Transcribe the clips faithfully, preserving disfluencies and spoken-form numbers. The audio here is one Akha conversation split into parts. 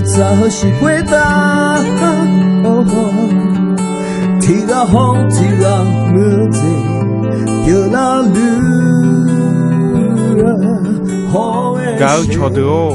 Zaq heu shiq khoertav, tiqghaq hawr tiqghaq muiq-eu jeq pyeuflar luf-eu, gaq-eu cawqdeuq-or,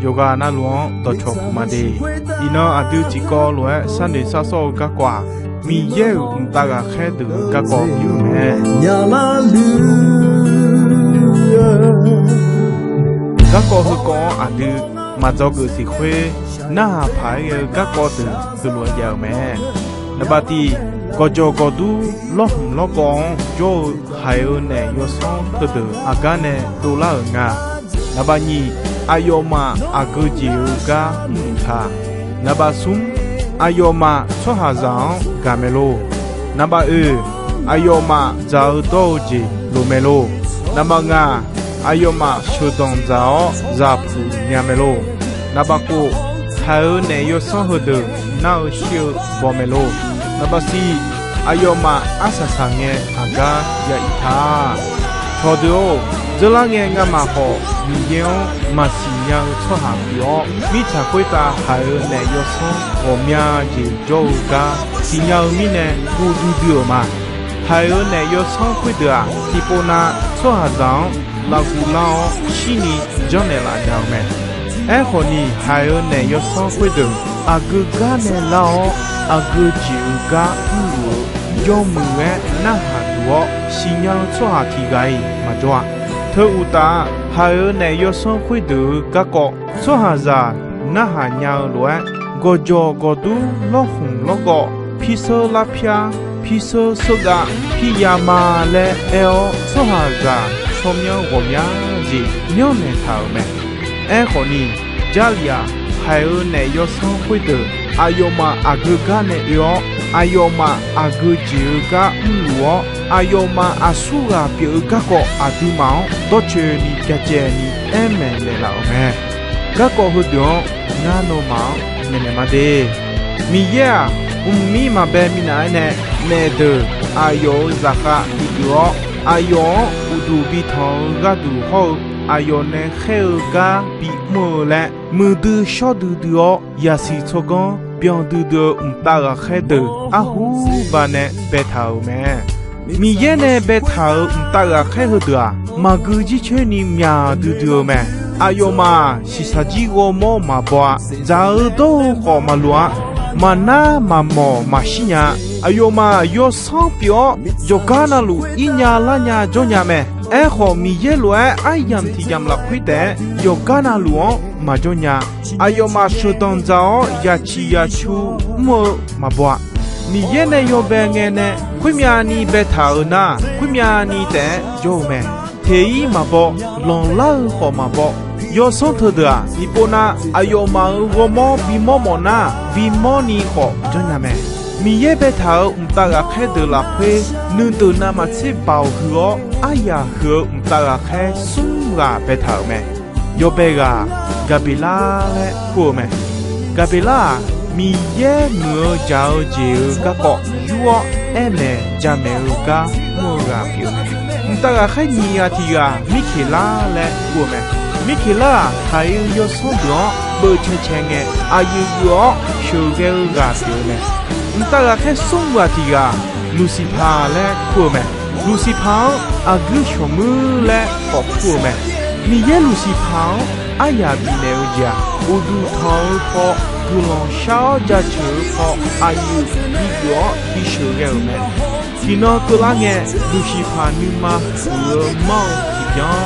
yawqghaq navluf-anr dawqcawq puq ma de. Iqnan aqdui tiqkawv lof-aer sharnoeq shar sawr-eu garkawv-aq, Miqyaer-euq mqtav ghaqkhaer deuq-eu garkawv pyeuf-eu mae. Garkawv heukawv-anr aqdui maqdzawgeuf siq khoer, narhaq paq-aer ghae-eu garkawv deuq heulof-aer jav-eu mae. Naqbaq tiq, gawqjawq gawqdur lawrhmq lawrgawv-anr jawr-eu haiq-eu naef yawsanr heudeuq aqgar nae dovlar-euq nga. Naqbaq nyiq, aqyawfmaf aqgeu jeq-eu gar mrluf ta. Naqbaq smr, aqyawfmaf tsawrhaqzaq-anr gaq mae lor. Naqbaq oeq, aqyawfmaf dzaq-eu dawr-eu jeq loq mae lor. Naqbaq ngaq, aqyawfmaf sheuqdanq dzaq-awr zaqpuq nya mae lor. Naqbaq kof, haiq-eu naef yawsanr heudeuq nar-eu shir-eu baw mae lor. Naqbaq siq, aqyawfmaf arsaq saq ngae aqgar ya iq ta. Cawqdeuq-or, dzeurlar ngae ngamaf khawf Miqyaer-anr maqsiq nya-eu tsawrhaq pyeuf-awr, mirtsaq khoertav haiq-eu naef yawsanr ghawqmya jeq jawr-eu gar siqnya-eu mirnae guv duidui-euq ma. Haiq-eu naef yawsanr khoerdeuq-aq, tiqpov nav tsawrhaqzaq-anr lavguv lar-awr shirni janrnaeq laf nya-eu mae. Aerkhawf ni, haiq-eu naef yawsanr khoerdeuq aqgeu gar nae lar-awr, aqgeu jeq-eu gar mrluf-eu yawmuiq-aer narhaq duq-awr siqnya-eu tsawrhaq tiq ghaq-iq maqjawr-a. Teu uqtaf, haiq-eu naef yawsanr khoerdeuq-eu garkawv tsawrhaqzaq narhaq nya-eu lof-aer, gawqjawq gawqdur lawrhmq lawrgawv, pirsheur larpyar, pirsheur sheurgav, pirya ma laer aer-awr, tsawrhaqzaq tsawrmyanr ghawqmya jeq myanrnaeq taq-euq mae. Aerkhawf ni, Jarlif-aq, haiq-eu naef yawsanr khoerdeuq aqyawfmaf aqgeu gar nae oe-awr, aqyawfmaf aqgeu jeq-eu gar mrluf-awr, aqyawfmaf aqsurghaq pyeuf-eu garkawv aqduimaf-anr dawrcoeni byacaevni aer maeqnaeq laf-euq mae. Garkawv heudeuq-anr ngar nawmaf-anr maeqnaeq ma de. Miqyaer-aq, mqmir maqbae minav-aer nae naef deuq aqyawf-euq zaqkhav bideuq-awr, aqyawf-anr uqduq bi tanq-eu gharduq hawr-eu, aqyawf nae khaer-eu gar bimr-eu laer muiqdui shawr duidui-awr, yasiq tsawrganr byan duidui-eu mqtav ghaqkhaer deuq arhu ba nae baetaq-euq mae. Miqyaer nae baetaq-euq mqtav ghaqkhaer heudeuq-aq, maqgui jircoer ni myaq duidui-eu mae. Aqyawfmaf-aq, shiqshaq jir ghawrmawr maqbaw-a. Dzaq-eu dawr-eu khawf maqloq-a. Maqnar maqmawq maqshir nya-a. Aqyawfmaf yawsanr pyeuf-awr, yawqgar navluf ir nya lar nya jawr nya mae. Aerkhawf, Miqyaer lof-aer aryamq tiq yamq lafkhoer taef-aer yawqgar navluf-anr maqjawr nya. Aqyawfmaf sheuqdanq dzaq-awr yaciq yacu mr-eu maqbaw-a. Miqyaer nae yawbae ngae nae khoermyavni baetaq-euq nar, khoermyavni taef-aer jawr-eu mae. Teq-ir maqbaw, lanqlar-eu khawf maqbaw. Yawsanr teudeuq-aq, tiqpov nav aqyawfmaf-euq ghawrmawr bimawr mawf nar, bimawr ni khawf janrnya mae. Miqyaer baetaq-euq mqtav ghaqkhaer deuq lafkhoer, nuideuq navmaqtser baoq huiq-awr aryaq huiq-eu mqtav ghaqkhaer smr ghaq baetaq-euq mae. Yawbae ghaq-aq, Gaqbeqlar laer kur-eu mae. Gaqbeqlar-aq, Miqyaer muiq-eu jaq-eu jeq-euq garkawv yur-awr aernaeq jamaeq-eu gar mr-eu ghaq pyeuf-eu mae. Mqtav ghaqkhaer nyiq ghaq tiq ghaq Mirkeqlar laer kur-eu mae. Mirkeqlar-aq, haiq-eu yawsanr deuq-anr beuv cae cae ngae, aqyuif geuf-awr sheuqghae-eu ghaq pyeuf-eu mae. Mqtav ghaqkhaer smr ghaq tiq ghaq Luqsiqpaq laer kur-eu mae. Luqsiqpaq-anr aqguir shawqmuir laer khawf kur-eu mae. Miqyaer Luqsiqpaq-anr aryaq bifnaeq-eu jeq-aq, uqduq tanq-eu paw, guiqlanq shar-awr jaceuq-eu paw, aqyuif bigeuf-awr bisheuq ghae-euq mae. Tiqnan keuvlar ngae, Luqsiqpaq nuima huiq-eu manr-eu tiqbyan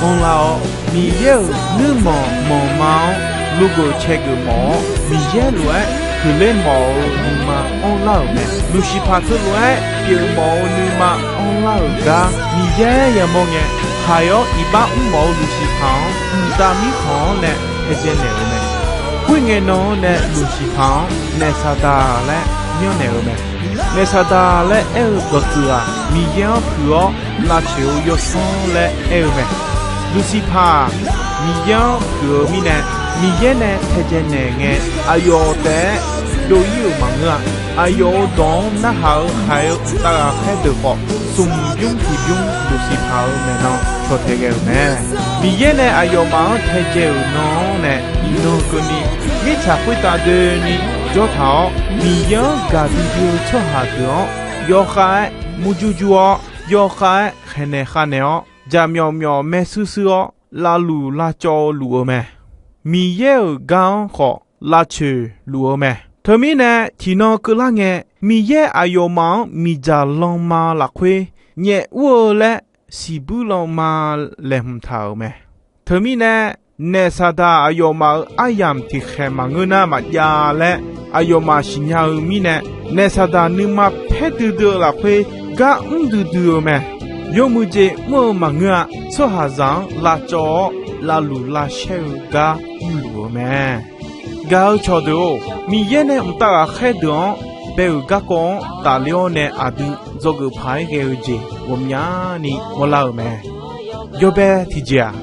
anrlar-awr, Miqyaer-euq nuirmanq manqma-anr logeuf caegeuf mawf-awr, Miqyaer lof-aer huiqler mawf-eu nuima anrlar-euq mae. Luqsiqpaq teulof-aer pyeuf mawf-eu nuima anrlar-euq gar Miqyaer yamawr ngae, haiq-awr iqbax mr mawf-eu Luqsiqpaq-anr mqtav mirkhanq-anr nae taedzae naeq-euq mae. Khoerngae nan-anr nae Luqsiqpaq-anr Naefsaqdaq laer myanrnaeq-euq mae. Naefsaqdaq laer aer-eu dawqtsuif-aq, Miqyaer-anr puiq-awr lavcoeq-eu yawsanr laer aer-eu mae. Luqsiqpaq-aq, Miqyaer-anr puiq-eu mirnae, Miqyaer nae taedzae naeq ngae, aqyawf taef-aer dov-ir-euq maqngeur-a. Aqyawf-euq dawq-anr narhaq-eu haiq-eu mqtav ghaqkhaer deuq khawf, smq bymr tiqbymr Luqsiqpaq-euq maeqnan caw tae ghae-euq mae. Miqyaer nae aqyawfmaf-anr taedzae-euq nan-anr nae iqnan keuvni, mirtsaq khoertav doeni jawr taq-awr, Miqyaer-anr gaqdui dui-eu tsawrhaq deuq-anr yawkhav-aer murjur jur-awr, yawkhav-aer khaeqnaeq khavnaeq-awr, jaqmyawf myawf maershuir shuir-awr, lavluf lavcawv luf-eu mae. Miqyaer-euq gar-anr khawf lavcoeq luf-eu mae. Teumirnae tiqnan keuvlar ngae, Miqyaer aqyawfmaf-anr miqdzaq lanma lafkhoer nyaef ur-eu laer siqbuir lanma laeqhmq taq-euq mae. Teumirnae, naef Saqdaq aqyawfmaf-euq aryamq tiqkhaeq maqngeur nar maqjav laer aqyawfmaf siqnya-eu mirnae, naef Saqdaq nuima paer duidui-eu lafkhoer gar mr duidui-eu mae. Yawmuiq jeq mr-eu maqngeur-a. Tsawrhaqzaq-anr lavcawv-awr lavluf lavshaer-eu gar mrluf-eu mae. Gaq-eu cawqdeuq-or, Miqyaer nae mqtav ghaqkhaer deuq-anr bae-euq garkawv-anr tafler-awr nae aqdui dzawgeuf paq-aer ghae-eu jeq ghawqmyani mawrlar-euq mae. Yawbae tiqjeq-aq,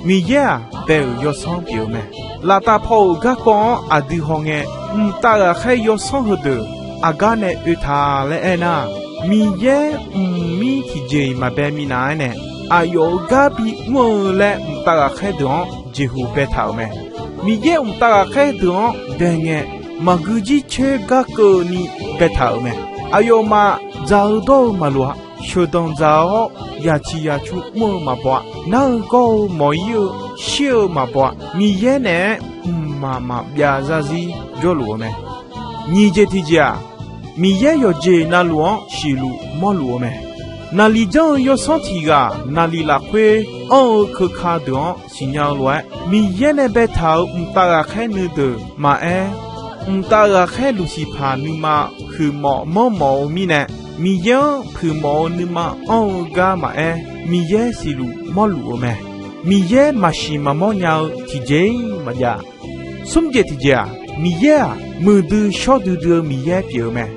Miqyaer-aq bae-euq yawsanr pyeuf-eu mae. Laftav paw-euq garkawv-anr aqdui hawngae, mqtav ghaqkhaer yawsanr heudeuq aqgar nae oe ta laer aernar, Miqyaer mqmir tiqjeq-iq maqbae minav-aer nae, aqyawf-euq gar bimr-eu laer mqtav ghaqkhaer deuq-anr jeqhu baetaq-euq mae. Miqyaer mqtav ghaqkhaer deuq-anr bae ngae, maqgui jircoer gar keuvni baetaq-euq mae. Aqyawfmaf dzaq-eu dawr-eu maqloq-a. Sheuqdanq dzaq-awr yaciq yacu mr-eu maqbaw-a. Nar-eu gawr-eu mawq-ir-eu shir-eu maqbaw-a. Miqyaer naeq-aer mqmaq maqbyav zarzir jawrluf-eu mae. Nyiq jeq tiqjeq-aq, Miqyaer yawqjeq navluf-anr siqluf mawrluf-eu mae. Naqliq janr-eu yawsanr tiq ghaq naqliq lafkhoer anr-eu keuka deuq-anr siqnya-eu lof-aer, Miqyaer nae baetaq-euq mqtav ghaqkhaer nuideuq maqaer, mqtav ghaqkhaer Luqsiqpaq nuima huiqmawf manrmawf-eu mirnae, Miqyaer-anr puiqmawf-eu nuima anr-eu gar maqaer, Miqyaer siqluf mawrluf-eu mae. Miqyaer maqsiq maqmawr nya-eu tiqjeq-ir maqjav. Smr jeq tiqjeq-aq, Miqyaer-aq, muiqdui shawr duidui-eu Miqyaer pyeuf-eu mae.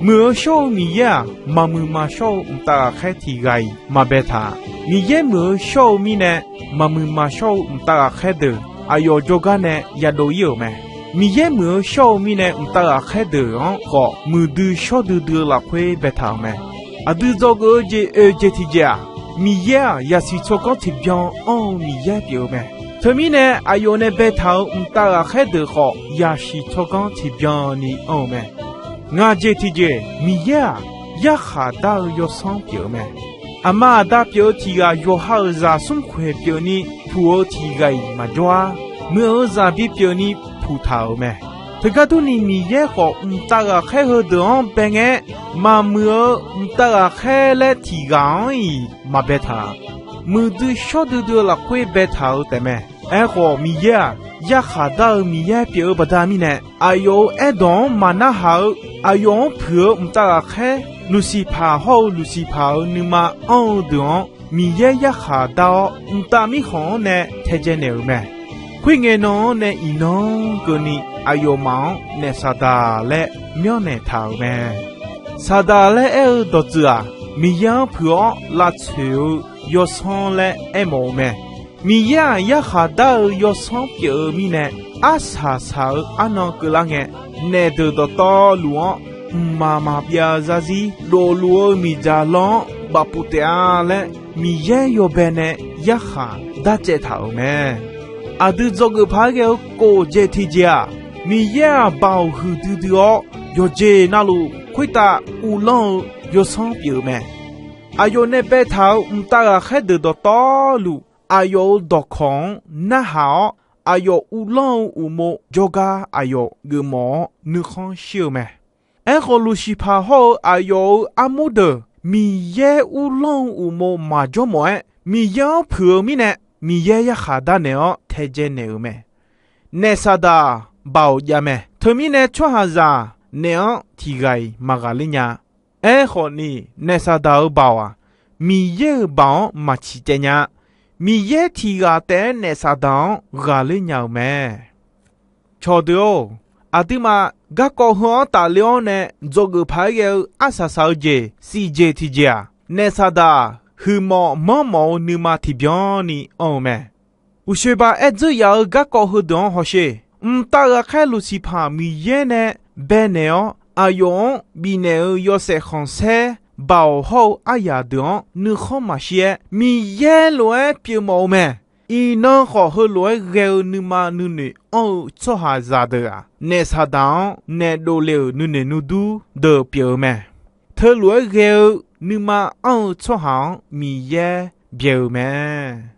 Muiq-eu shawr-eu Miqyaer-aq, maqmuiq maqshawr-eu mqtav ghaqkhaer tiq ghaq-iq maqbaetaq. Miqyaer muiq-eu shawr-eu mirnae, maqmuiq maqshawr-eu mqtav ghaqkhaer deuq aqyawf jawrgar nae yadov-ir-euq mae. Miqyaer muiq-eu shawr-eu mirnae, mqtav ghaqkhaer deuq-anr khawf muiqdui shawr duidui-eu lafkhoer baetaq-euq mae. Aqdui dzawgeuf-eu jeq oeq jeq tiqjeq-aq, Miqyaer-aq, yasiq tsawrganr tiqbyan anr-eu Miqyaer pyeuf-eu mae. Teumirnae, aqyawf nae baetaq-euq mqtav ghaqkhaer deuq khawf, yasiq tsawrganr tiqbyan ni anr-eu mae. Ngaq jeq tiqjeq, Miqyaer-aq, yarkhaq dar-eu yawsanr pyeuf-eu mae. Aqma aqda pyeuf-eu tiq ghaq yawqha-euq zaq smr khoeq pyeufni puq-eu tiq ghaq-iq maqjawr-ar. Muiq-eu zaq bipyeuf ni puq taq-euq mae. Teugar durni, Miqyaer khawf mqtav ghaqkhaer heudeuq-anr bae ngae-aer, maqmuiq-eu mqtav ghaqkhaer laer tiq ghaq-anr-iq maqbaetaq. Muiqdui shawr duidui-eu lafkhoer baetaq-eu taefmae. Aerkhawf, Miqyaer-aq, yarkhaq dar-eu Miqyaer pyeuf-eu baqda mirnae, aqyawf-euq aerdawq-anr maqnarhaq-eu, aqyawf-anr puiq-eu mqtav ghaqkhaer Luqsiqpaq hawr-eu Luqsiqpaq-euq nuima anr-eu deuq-anr Miqyaer yarkhaq dar-awr, mqtav mirkhanq-anr nae taedzae naeq-euq mae. Khoerngae nan-anr nae iqnan keuvni aqyawfmaf-anr naef Saqdaq laer myanrnaeq taq-euq mae. Saqdaq laer aer-eu dawqtsuif-aq, Miqyaer-anr puiq-awr lavtsoeq-eu yawsanr laer aermawf-eu mae. Miqyaer-aq, yarkhaq dar-eu yawsanr pyeuf-eu mirnae, arsaq saq-eu arnan keuvlar ngae, naef deuq dawqtawvluf-anr mqmaq maqbyav zarzir dofluf-eu miqdzaq lan-anr bafpuv taef-a laer, Miqyaer yawbae nae yarkhaq darcaev taq-euq mae. Aqdui dzawgeuf paq-aer ghae-eu kof jeq tiqjeq-aq, Miqyaer-aq, baoq huiqdui dui-awr, yawqjeq navluf khoertav uvlanr-eu yawsanr pyeuf-eu mae. Aqyawf nae baetaq-euq mqtav ghaqkhaer deuq dawqtawvluf, aqyawf-euq dawqkawq-anr narhaq-awr, aqyawf uvlanr-eu uqmov jawrgar aqyawf geufmawf-awr nuikhanr shir-eu mae. Aerkhawf, Luqsiqpaq hawr-eu aqyawf-euq armur deuq Miqyaer uvlanr-eu uqmov maqjawr mawf-aer, Miqyaer-anr puiq-eu mirnae, Miqyaer yarkhaq darnaeq-awr taedzae naeq-euq mae. Naef Saqdaq baoq jav mae. Teumirnae, tsawrhaqzaq naef-anr tiq ghaq-iq maqghaqler nya-a. Aerkhawf ni, naef Saqdaq-euq baoq-aq, Miqyaer-euq baoq-anr maqciq caev nya-a. Miqyaer tiq ghaq taef-aer naef Saqdaq-anr ghaqler nya-euq mae. Cawqdeuq-or, aqduimaf garkawv heu-anr tafler-awr nae dzawgeuf paq-aer ghae-eu arsaq saq-eu jeq siq jeq tiqjeq-aq, naef Saqdaq huiqmawf manrmawf-eu nuima tiqbyan ni anr-eu mae. Uqshoe ba aer dzeur yaf-eu garkawv heudeuq-anr hawsher. Mqtav ghaqkhaer Luqsiqpaq Miqyaer nae baenaeq-awr, aqyawf-anr bifnaeq-euq yawshaef khanqsaer baoq hawr-eu aryaq deuq-anr nuikhanr maqshir-aer, Miqyaer lof-aer pyeufmawf-eu mae. Iqnan khawf, heulof-aer ghae-eu nuima nuinoeq anr-eu tsawrhaqzaq deuq-aq, naef Saqdaq-anr naef dovle-euq nuinoeq nuidur deuq pyeuf-eu mae. Teulof-aer ghae-eu nuima anr-eu tsawrhaq-anr Miqyaer byaeq-eu mae.